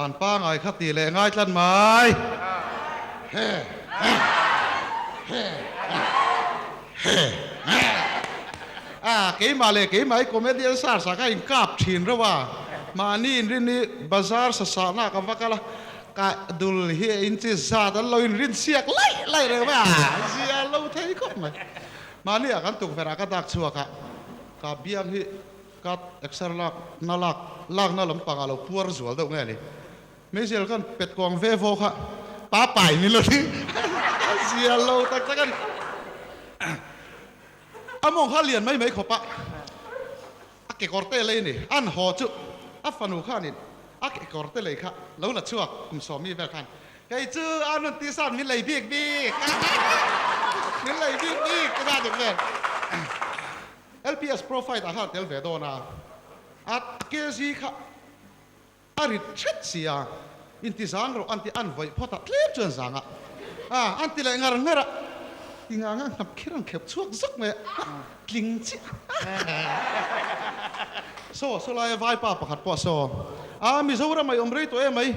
Dan pangai kha ti leh ngai tlat mai. He he he he he A keimah leh keimah hi comedian stars ah ka inkap thin reuh a, mahni inrin hi bazar sasahna ah ka va kal a, ka dul hi a inchi zat an lo inrin siak laih laih reuh mai a, zia lo thei khawp mai. Mahni ah kan tukverh ah ka dak chhuak a, ka biang hi Ka exer lak na lak lakna lampang ah lo puar zual deuh nge ni. Meizial khan pet kuang ve vaw kha pa pai ni lo hi a zia lo tak tak a ni. A mawng kha lian mai mai khawp a, a kekawr te lei ni. An haw chu a fanu khanin a kekawr te lei kha lo la chhuak kum sawmi vel khan kei chu a nun ti san min lei bik bik min lei bik bik ka za dik vel. LPS profile ah khan a tel ve dawn a, a kg kha a rit hret si a, inti zang rawh an ti an vawih phawt a, tlem chuan zang a, a an ti leh ngar ngar a, ti ngang a hnap kher an khep chhuak zak mai a, tling chiah Saw saw laia vaipa pakhat pawh a saw a, Mizoram a i awm rei tawh em mai,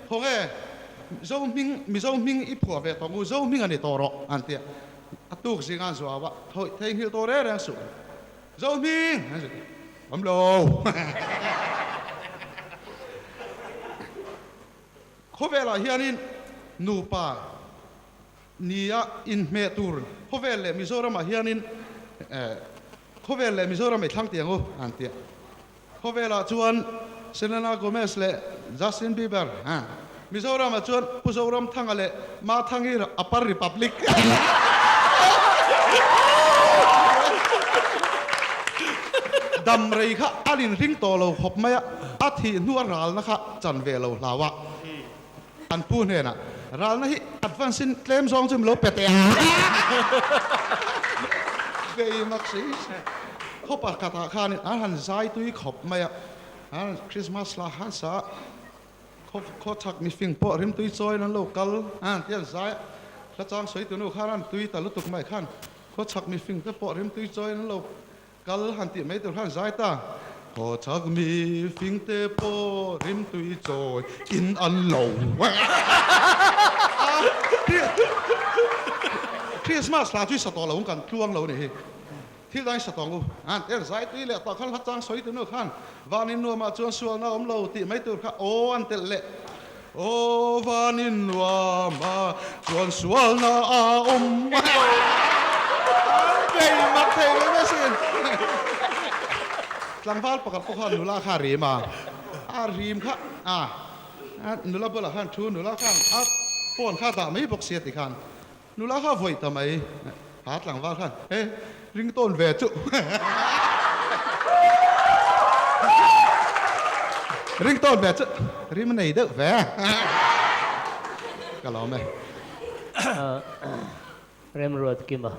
khawnge Mizo hming Mizo hming i phuah ve tawh ngu, Zo hming a ni tawh rawh an ti a. A tuk zing an zuau a, thawih theihnghilh tawh reng reng suh. Zo hming! An zir awm lo. Khawvelah hianin nupa nia inhmeh tur khawvel leh Mizoramah hianin khawvel leh Mizoram ei thlang tiang u an ti a. Khawvelah chuan Selena Gomez leh Justin Bieber, Mizoramah chuan Pu Zoramthanga leh Mathangi Upper Republic. Dam rei kha a inring tawh lo khawp mai a, a thih hnu a ralna kha chan ve lo hlau a. An pu hnenah, Ralna hi advance in tlem zawng chu milo pe teh a. Vei mak si si. Khaw pakhatah khanin an han zai tui khawp mai a, an Christmas hla khan sa a, khaw khaw chhak mifing pawh rimtui chawiin an lo kal a ti an zai a, hla chang sawi tunu khan an tui ta lutuk mai khan khaw chhak mifing te pawh rimtui chawiin an lo Kal han tih mai tur khan zai ta. Haw chak mi fing te pawh rimtui chawi in an lo a. Christmas hla chu i sa tawh lo ang kan tluang lo ni hi. Thil dang i sa tawh ang u. An te zai tui leh tawh khan hla chang sawi tunu khan vanin nuamah chuan sualna awm lo tih mai tur kha aw an telh leh. Aw vanin nuamah chuan sualna a awm lo. An bei mak thei reng asin. Tlangval pakhat pawh khan nula kha a rim a, a rim kha a nula bulah khan thu nula khan a phone kha a dah mai bawk si a ti khan nula kha a vawih ta mai. Ha tlangval khan he ringtone ve chu ringtone ve chu rim a nei deuh ve ka lawm e. Remruat Kima.